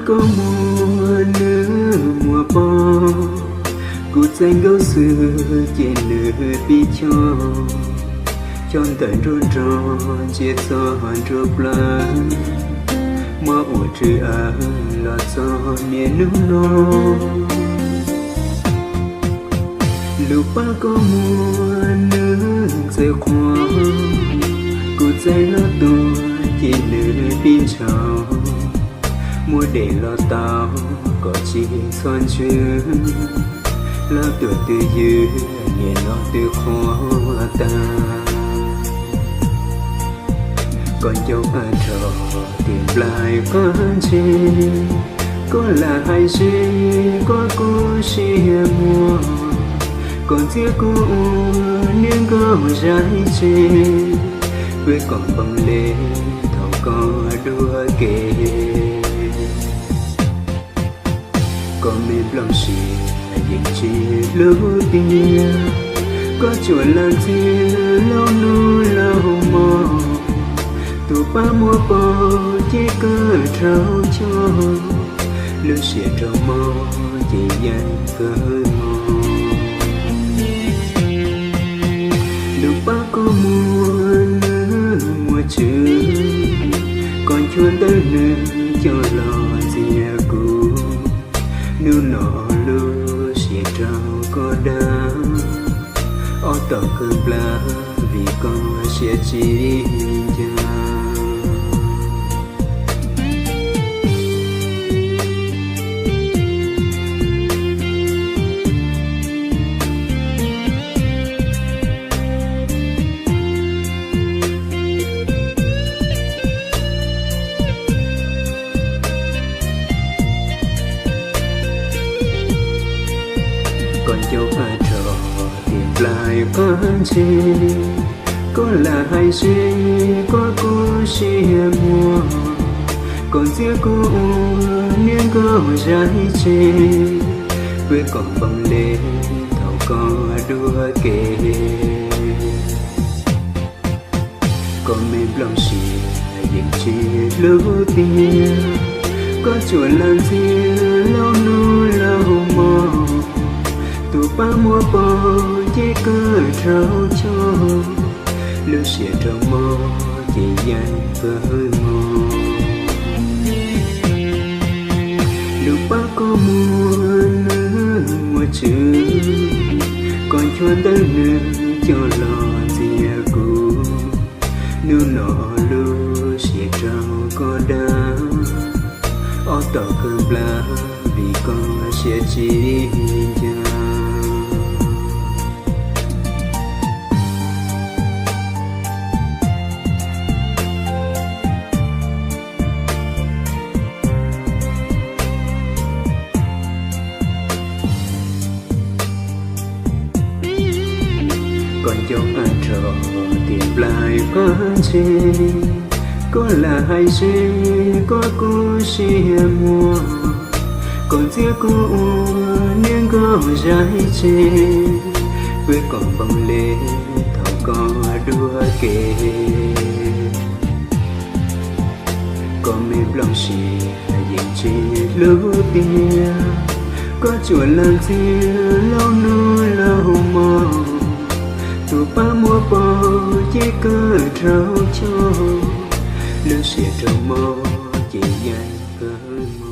Koj muaj nws muaj pog, kuv txais nkauj xwb ces nws pib choj, choj ntawm nruab nrog ntsia txog nruab plawv, mob ua rwg aw los txog niaj hnub no. Lub pab koj muaj nws ntxawm qhuav, kuv txais los tuag ces nws pib ntshaus, muab dej los tau kom tsis txhob ntsws, los tuag twb ywg, niaj no twb qhuav tag. Koj ncauj qab rog tias nplaig qab ntse, koj lam hais zes koj kuj siab muag, koj ntxias kuv ua niag nkauj zais tseg, pw kom npoo le thaum koj dua ke. Koj me nplooj siab yeej tsis hlub tiag, koj tsuas lam ntxias laus hnub laus hmo, tus pab muaj pog ces kawg rau choj, lub siab rau mog ces yeej kawg mog. Lub pab koj muaj nws muaj tswv, koj nchuav ntawv nws coj los ntxias kuv, hnub no lub siab rau koj dawb, ob tom kawg nplawg vim koj siab tsis ncaj. Koj ncauj qab rog tias nplaig qab ntse, koj lam hais zes koj kuj siab muag, koj ntxias kuv ua niag nkauj zais tseg, pw kom npoo le thaum koj dua ke. Koj me nplooj siab yeej tsis hlub tiag, koj tsuas lam ntxias laus hnub laus hmo, tus pab muaj pog ces kawg rau choj, lub siab rau mog ces yeej kawg mog. Lub pab koj muaj nws muaj tswv, koj nchuav ntawv nws coj los ntxias kuv, hnub no lub siab rau koj dawb, ob tom kawg nplawg vim koj siab tsis ncaj. Koj ncauj qab rog tias nplaig qab ntse, koj lam hais zes koj kuj siab muag, koj ntxias kuv ua niag nkauj zais tseg, pw kom npoo le thaum koj dua ke. Koj me nplooj siab yeej tsis hlub tiag, koj tsuas lam ntxias laus hnub laus hmo, tus pab muaj pog ces kawg rau choj, lub siab rau mog ces yeej kawg